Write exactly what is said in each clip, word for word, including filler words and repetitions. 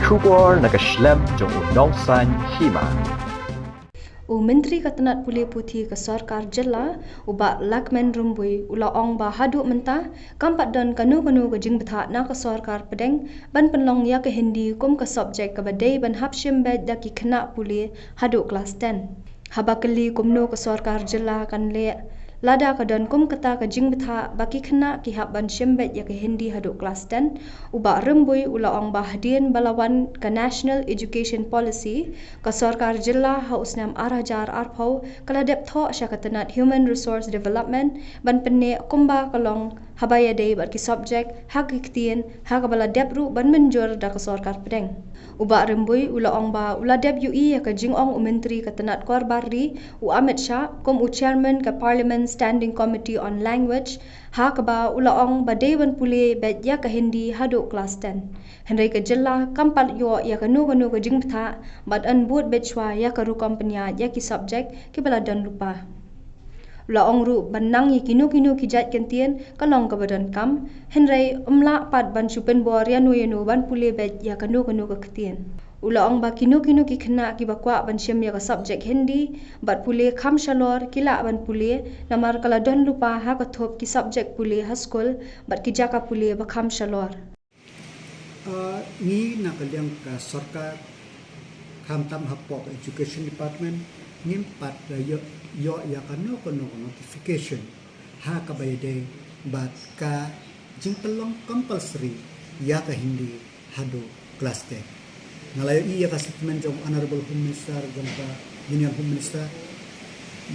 Khubor na ka shlem jong u nongsan hima. U Myntri ka tnat pule puthi ka sorkar jylla, u Bah Lahkmen Rymbui, u la ong ba haduh mynta kam pat don kano kano ka jingbthah na ka sorkar pdeng ban pynlong ïa ka Hindi kum ka subject kaba dei ban hap shim beit da ki khynnah pule haduh klas ten. Haba kylli kumno ka sorkar jylla kan leh lada ka don kum kata ka jingbthah ba ki khynnah ki hap ban shim beit ïa ka Hindi haduh klas ten, u Bah Rymbui u la ong ba hadien ba la wan ka National Education Policy, ka sorkar jylla ha u snem ar hajar arphew ka la dep thoh sha ka tnat Human Resource Development ban pynneh kumba ka long haba ïadei bad ki subject ha ki ktien, ha kaba la dep ruh ban mynjur da ka sorkar pdeng. U Bah Rymbui u la ong ba u la dep ïohi ïa ka jingong u Myntri ka tnat kor bar ri, u Amit Shah, kum u Chairman ka Parliament Standing Committee on Language, ha kaba u la ong ba dei ban pule beit ïa ka Hindi haduh klas ten. Hynrei ka jylla kam pat ïoh ïa kano kano ka jingbthah bad yn bud beit shuwa ïa ka rukom pynïaid ïa ki subject kiba la don lypa. U la ong ruh ba nang ïa kino kino ki jait kyntien ka long kaba donkam, hynrei ym lah pat ban shu pynbor ïano ïano ban pule beit ïa kano kano ka ktien. U la ong ba kino kino ki khynnah kiba kwah ban shim ïa ka subject Hindi bad pule kham shalor ki lah ban pule, namar ka la don lypa ha ka thup ki subject pule ha skul bad ki jaka pule ba kham shalor. Ah, ngi na ka liang ka sorkar, khamtam hapoh ka education department, ngim pat da ïoh, ïoh ïa kano kano ka notification ha kaba ïadei bad ka jingpynlong compulsory ïa ka Hindi haduh klas ten. Nga la ïohi ïa ka statement jong Honorable Home Minister, jong ka Union Home Minister,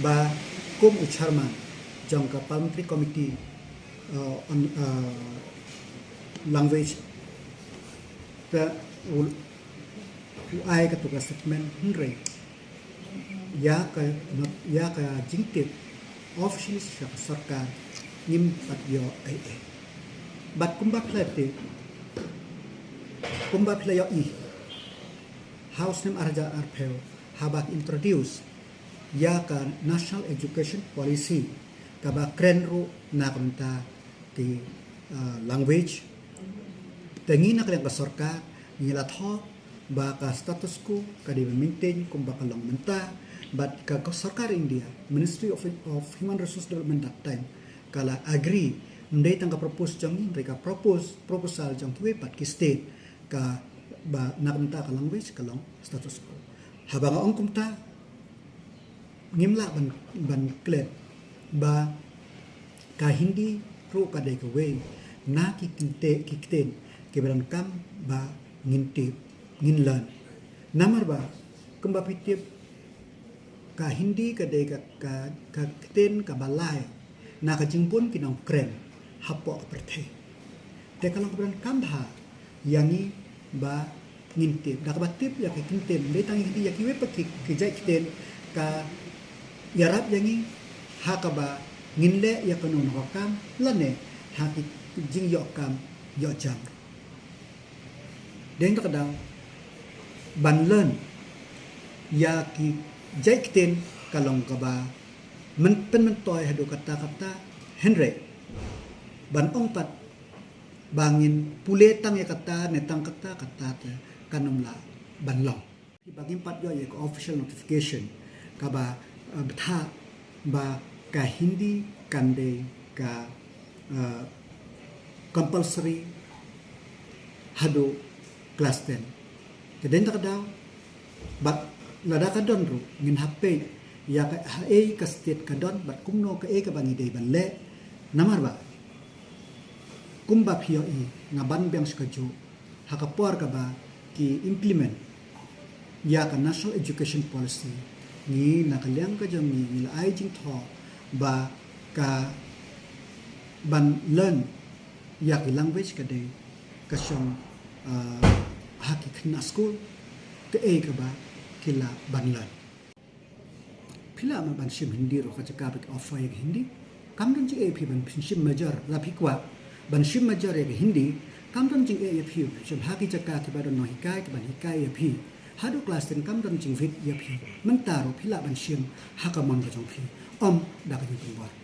ba kum u chairman jong ka Parliamentary Committee, uh, on, uh, Language, te u, u ai kato ka statement, hynrei ïa ka, ïa ka jingtip officially sha ka sorkar ngim pat ïoh ei ei. Bad kumba phi la tip, kumba phi la ïohi, ha u snem ar hajar arphew haba ki introduce ïa ka National Education Policy kaba kren ruh na ka bynta ki, ah, language. Te ngi na ka liang ka sorkar ngi la thoh ba ka status quo ka dei ban maintain kumba ka long mynta, bad ka, ka sorkar India, Ministry of, of Human Resource Development that time, ka la agree, ym dei tang ka propose jong ngi, hynrei ka propose, proposal jong kiwei pat ki state, kaba na ka bynta ka language ka long status quo. Haba nga ong kumta, ngim lah ban, ban klet ba ka Hindi ruh ka dei kawei na ki kynte, ki ktien kiba donkam ba ngin tip, ngin learn. Namar ba kumba phi tip, ka Hindi ka dei ka, ka, ka ktien kaba lai na ka jingbun ki nongkren hapoh ka pyrthei. Te ka long kaba donkam bha ïa ngi ba ngin tip. Da kaba tip ïa ki ktien, ym dei tang ïa ki, ïa kiwei pat ki, ki jait ktien, ka ïarap ïa ngi ha kaba ngin leh ïa kano kano ka kam lane ha ki jingïoh kam ïoh jam. Dei na ka daw ban learn ïa ki jait ktien ka long kaba myn, pynmyntoi haduh katta katta, hynrei ban ong pat ba ngin pule tang ïa kata ne tang kata, kata te kan ym lah ban long. Ba ngim pat ïoh ïa ka official notification kaba, eh, bthah ba ka Hindi kan dei ka, eh, compulsory haduh klas ten. Te dei na ka daw, bad lada ka don ruh ngin hap peit ïa ka, ha ei ka state ka don bad kumno, ka ei kaba ngi dei ban leh. Namar ba kumba phi ïohi, nga ban biang sha kajuh, ha ka por kaba ki implement ïa ka National Education Policy, ngi na ka liang ka jong ngi, ngi la ai jingthoh ba ka ban learn ïa ki language ka dei ka shong, ah, ha ki khynnah skul, ka ei kaba ki lah ban learn. Phi lah ma ban shim Hindi ruh ka jaka ba ki offer ïa ka Hindi. Kam don jingeh ïa phi ban shim major, la phi kwah ban shim major ïa ka Hindi, kam don jingeh ïa phi ban shim ha ki jaka kiba don nonghikai kiban hikai ïa phi. Haduh klas ten kam don jingwit ïa phi. Mynta ruh phi lah ban shim ha ka mon ka jong phi, ym da ka jingpynbor.